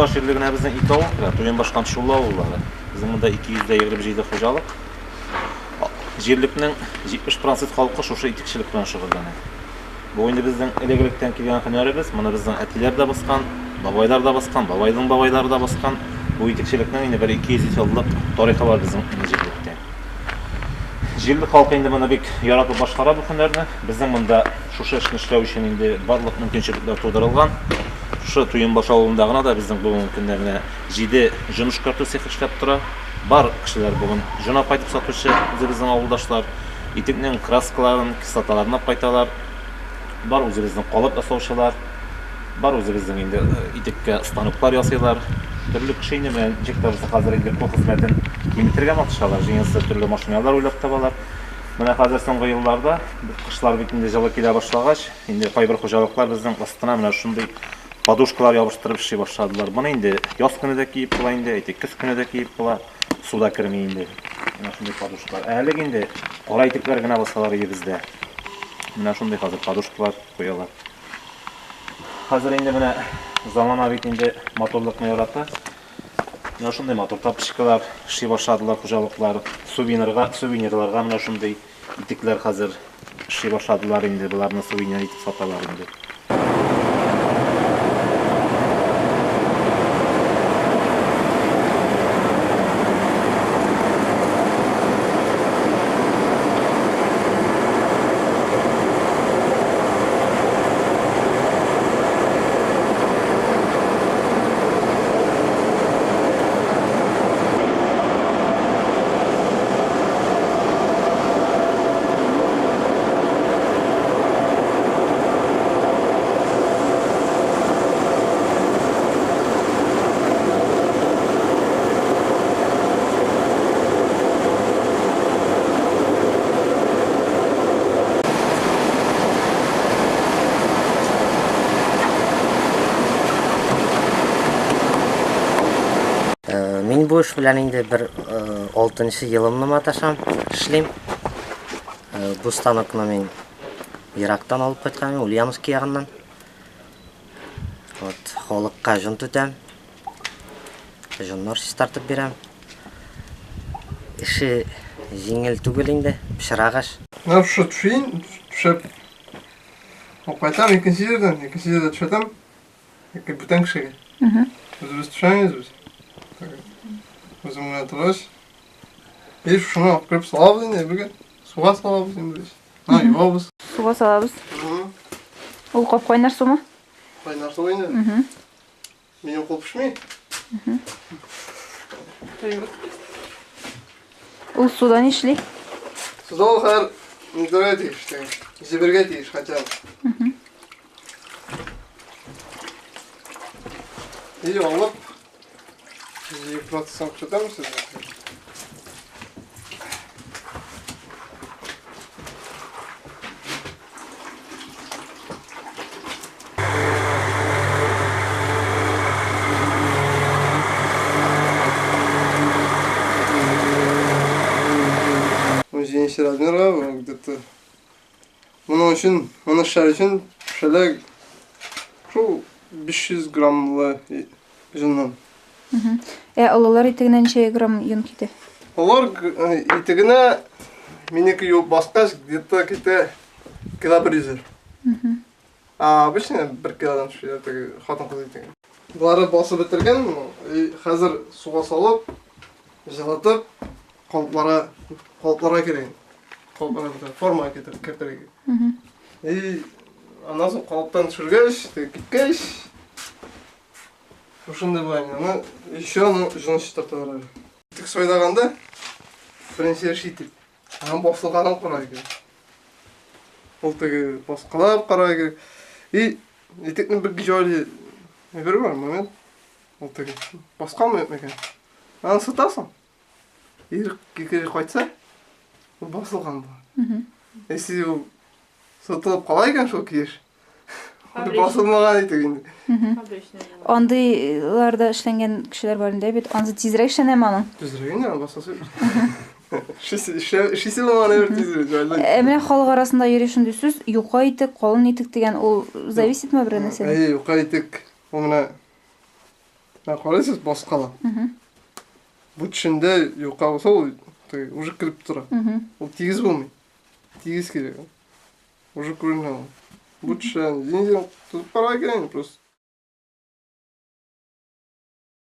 Туембаш җирлегенә безнең ике авыл керә, Туембаш һәм Чуллы авыллары. Безнең монда 227 хуҗалык. Җирлекнең 70 процент халкы шушы итекчелек белән шөгыльләнә. Бу инде безнең элек-электән килгән һөнәребез. Моны безнең әтиләр дә баскан, бабайлар да баскан, бабайның бабайлары да баскан. Бу итекчелекнең инде бер 200 еллык тарихы бар безнең җирлектә. Җирлек халкы инде моны бик яратып башкара бу һөнәрне. Безнең монда шушы эшне эшләү өчен инде барлык мөмкинчелекләр тудырылган. Шушы Туембаш авылында гына да безнең бүгенге көндә менә җиде җон эшкәртү цехы эшләп тора. Бар кешеләр бүген җон алып кайтып сатучы, үзебезнең авылдашлар. Итекнең краскаларын, кислоталарын алып кайталар. Бар үзебезнең калып ясаучылар. Бар үзебезнең инде итеккә станоклар ясыйлар. Төрле кеше инде менә ничек тә булса хәзер инде кул хезмәтен киметергә маташалар. Җыенсы төрле машиналар уйлап табалар. Менә хәзер соңгы елларда кышлар бит инде җылы килә башлагач, инде кайбер хуҗалыклар безнең астына менә шундый подушкалар ябыштырып эшли башладылар. Моны инде яз көне дә киеп була инде, әйтик, көз көне дә киеп була. Су да керми инде. Менә шундый подушкалар. Ә элек инде кара итекләр генә басалар иде бездә. Менә шундый хәзер подушкалар куялар. Хәзер инде менә замана бит инде матурлыкны ярата. Менә шундый матур тапочкалар эшли башладылар хуҗалыклар. Сувенирга, сувенирларга менә шундый итекләр хәзер эшли башладылар инде. Боларны сувенир итеп саталар инде. Мин бу эш белән инде бер алтынчы елымны маташам, эшлим. Бу станокны мин ерактан алып кайткан, Ульяновский ягыннан. Вот, халыкка җон түтәм. Җоннар чистартып бирәм. Эше җиңел түгел инде, пычрак эш. Менә шушы төшин, төшеп кайтам икенче җирдән, икенче җирдә төшәтәм. Яки бүтән кешегә. Үзебез төшәмез без. Үзем генә торгач. И шуны алып кереп салабыз инде бергә. Суга салабыз инде без. На, юабыз. Суга салабыз. Ул кап-кайнар сумы? Кайнар су инде. Минем кул пешми. Ул суда нишли? Суда ул хәзер нидергә тиеш, теге, җебергә тиеш хотя бы. И алып, җыеп процессын күрсәтәме сезгә? Җиденче размерга где-то. Моның өчен, моны эшләр өчен шәләк шул 500 граммлы җоннан. Ә олылар итегенә ничә грамм йон китә? Олар итегенә минеке юып баскач, где-то китә кило бер йөзәр. А обычно бер килодан төшә, теге хатын-кыз итеге. Болары басып бетергән, и хәзер суга салып, җылытып, калыпларга, калыпларга кирәк. Калыпларга кертергә, формага китер, кертергә. И аннан соң калыптан төшергәч, теге киткәч, шушындый була инде. Аны еще аны җон чистарталар әле. Итек сайлаганда беренче эш итек. Аның басылганын карарга кирәк. Ул теге баскалап карарга кирәк. И итекнең бер җайлы бер бар момент. Ул теге басканмы юкмы икән. Аны сытасың. Ир кире кайтса, ул басылган була. Если ул сытылып кала икән шул килеш, басылмаган итек инде. Андыйларда эшләнгән кешеләр бар инде бит. Анысы тизрәк эшләнәме аның? Тизрәк инде, басасы. Эшлисе булган әйбер тизрәк җайлы. Ә менә халык арасында йөри шундый сүз, юка итек, калын итек дигән, ул зависитме бер нәрсәдән? Әйе, юка итек. Ул менә Менә карыйсыз, баскалап. Бу төшендә юка булса, ул теге уже кереп тора. Ул тигез булмый. Тигез кирәк. Уже күренә ул. Бу төшә, ниндидер тотып карарга кирәк инде просто.